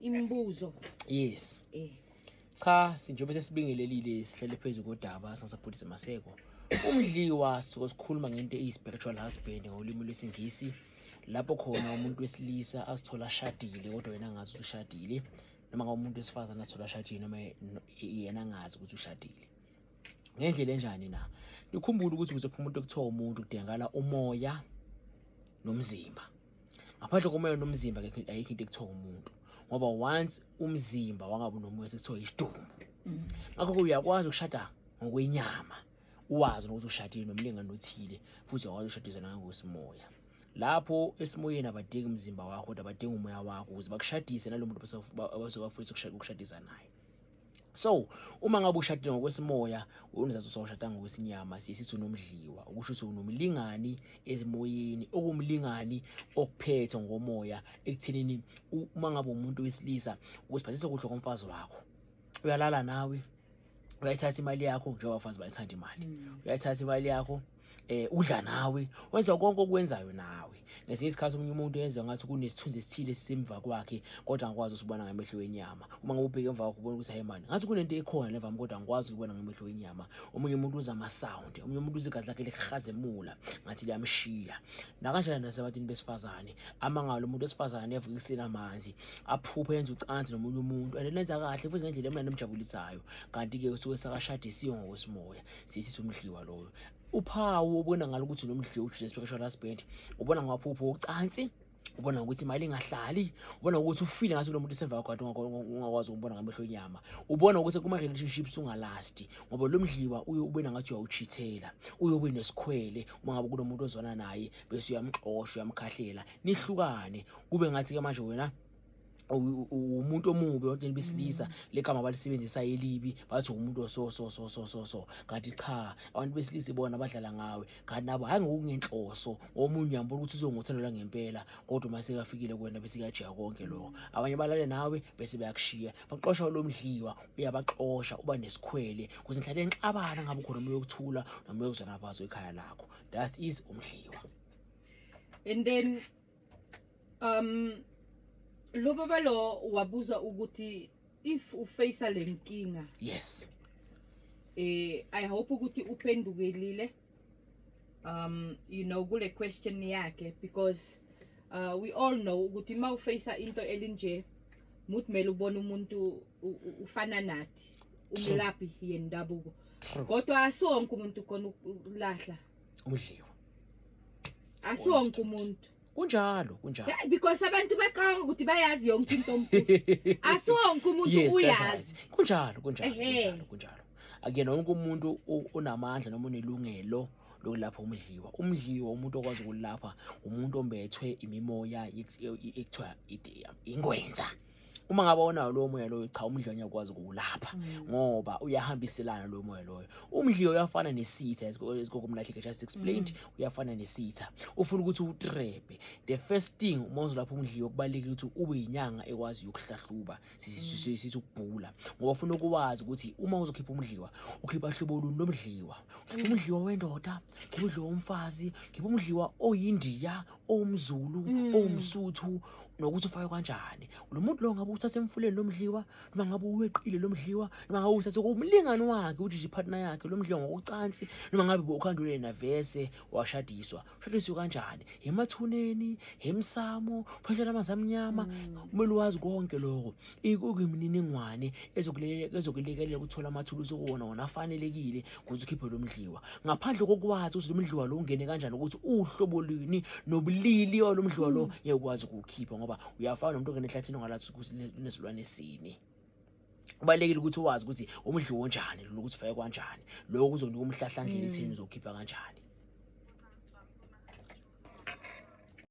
Imibuzo. Yes. Eh. Cha, njengoba sesibingelelile, sihlele phezu kodaba, singasaphuthisa maseko. Umdliwa, sisuke sikhuluma ngento eyi-spiritual husband ngolimi lwesiNgisi, lapho khona umuntu wesilisa azithola ashadile kodwa yena angazi ukuthi ushadile, noma ngabe umuntu wesifazane azithola ashadile noma yena angazi ukuthi ushadile. Ngendlela enjani na? Nikhumbule ukuthi ukuze kuphume umuntu ekuthiwa umuntu, kudingakala umoya nomzimba. Ngaphandle komoya nomzimba ayikho into ekuthiwa umuntu, ngoba once umzimba wangabe unomoya, sekuthiwa isidumbu. Ngakho-ke uyakwazi ukushada ngokwenyama, uwazi nokuthi ushadile nomlingani othile, futhi uyakwazi ukushadiswa nangokwesimoya. Lapho esimoyeni abadingi umzimba wakho, kodwa badinga umoya wakho ukuze bakushadise nalo muntu abasuke bafisa ukushadisa naye. So uma ngabe ushadile ngokwesimoya, unazazi usawushada ngokwesinyama, siye sithi unomdliwa, ukusho ukuthi unomlingani ezimoyeni, okumlingani okuphethe ngokomoya ekuthenini uma ngabe umuntu wesilisa ukusiphathisa kuhle komfazi wakho, uyalala nawe, uyayithatha imali yakho, njengoba abafazi bayithanda imali, uyayithatha imali yakho, udla nawe, wenza konke okwenzayo nawe. Ngesinye isikhathi omunye umuntu yenza ngathi kunesithunzi esithile esisemva kwakhe, kodwa angikwazi usibona ngamehlo wenyama. Uma ngabe ubheke emva kwakho, ubona ukuthi hayi mani, ngathi kunento ekhona leva, kodwa angikwazi ukubona ngamehlo wenyama. Omunye umuntu uza ama-sound, omunye umuntu uza igazi lakhe likhazemula ngathi liyamshiya. Nakanjani nasebantwini besifazane, amangalo umuntu wesifazane evuka ekuseni amanzi, aphuphe yenza ucansi nomunye umuntu, and lenza kahle futhi ngendlela emnandi emjabulisayo, kanti-ke usuke sakashadisiwe ngokwesimoya. Sithi umdliwa loyo. Uphawu ubona ngalo ukuthi unomdliwa, uJesu spiritual husband, ubona ngamaphupho ocansi, ubona ngokuthi imali ingahlali, ubona ngokuthi ufile ngathi kulo muntu esemva kwakho, ungakwazi ukubona ngamehlo enyama, ubona ukuthi kuma-relationships ungalasti, ngoba lo mdliwa uye ubona ngathi uyawuchithela, uye ube nesikhwele uma ngabe kunomuntu ozwana naye, bese uyamxosha, uyamkhahlela, nihlukane, kube ngathi-ke manje wena umuntu omubi ebantwini besilisa. Legama balisebenzisa elibi, bathi umuntu so so so so so so, kanti cha, abantu besilisa ibona abadlala ngawe, kanti nabo hayi ngokungenhloso. Omunye uyambona ukuthi uzongothando ngempela, kodwa uma sekafikile kuwena bese kuyajika konke lokho. Abanye balale nawe bese bayakushiya, baxosha lo mdliwa, uyabaxosha, uba nesikhwele kuze nihlale nixabana, ngabe khona umoya wokuthula noma uyokuzwana phansi ekhaya lakho. That is umdliwa. And then lo baba lo wabuza ukuthi if uface le nkinga, I hope ukuthi uphendukelile kule question yakhe, because we all know ukuthi uma uface into elinje, muthi ubone umuntu ufana nathi, umlaphi yendabuko, kodwa asonke umuntu khona ukulahla umdliwa. Asonke umuntu. Kunjalo, kunjalo. Yeah, because abantu bacabanga ukuthi bayazi yonke into, omkhulu. Asonke umuntu Yes, that's uyazi. right. Kunjalo, kunjalo. Ehhe. Kunjalo, kunjalo. Akuyena wonke umuntu onamandla noma onelungelo lokulapha umdliwa. Umdliwa, umuntu okwazi ukulapha, umuntu ombethwe imimoya ekuthiwa ingwenza. Uma ngabe unawo lowo moya loyo, cha, umdliwa ngiyakwazi ukuwulapha, ngoba uyahambiselana lowo moya loyo. Umdliwa uyafana nesitha, as Gogo Mlahleke just explained, uyafana nesitha, ufuna ukuthi utrebe. The first thing, uma uzolapha umdliwa, kubalulekile ukuthi ube yinyanga ekwazi ukuhlahluba, sithi ukubhula, ngoba ufuna ukwazi ukuthi uma uzokhipha umdliwa, ukhipha hlobo luni lomdliwa. Ukhipha umdliwa wendoda, khipha umdliwa womfazi, khipha umdliwa oyindiya, owumZulu, owumSuthu, nokuthi ufake kanjani lo muntu lo. Ngabe uthathe emfuleni lo mdliwa, noma ngabe uweqile lo mdliwa, noma ngabe uthathe kumlingani wakhe, uthi nje i-partner yakhe lo mdliwa ngokucansi, noma ngabe bowukhandule navese washadiswa, ushadiswe kanjani, emathuneni, emsamo, pheshela amanzi amnyama. Kumele wazi konke lokho, ikuyimininingwane ezokulekelela ukuthola amathulusi okuwona wona afanelekile ukuze ukhiphe lo mdliwa. Ngaphandle kokwazi ukuthi lo mdliwa lo ungene kanjani, ukuthi uhlobo luni nobulili walo mdliwa lo, ngeke ukwazi ukuwukhipha, ngoba uyafana nomuntu ongena ehlathini ongalazi ukuthi linesilwane sini. Kubalulekile ukuthi wazi ukuthi umdliwa onjani lo, ukuthi ufake kanjani. Lokho kuzonika umhlahlandlela ethini uzokhipha kanjani.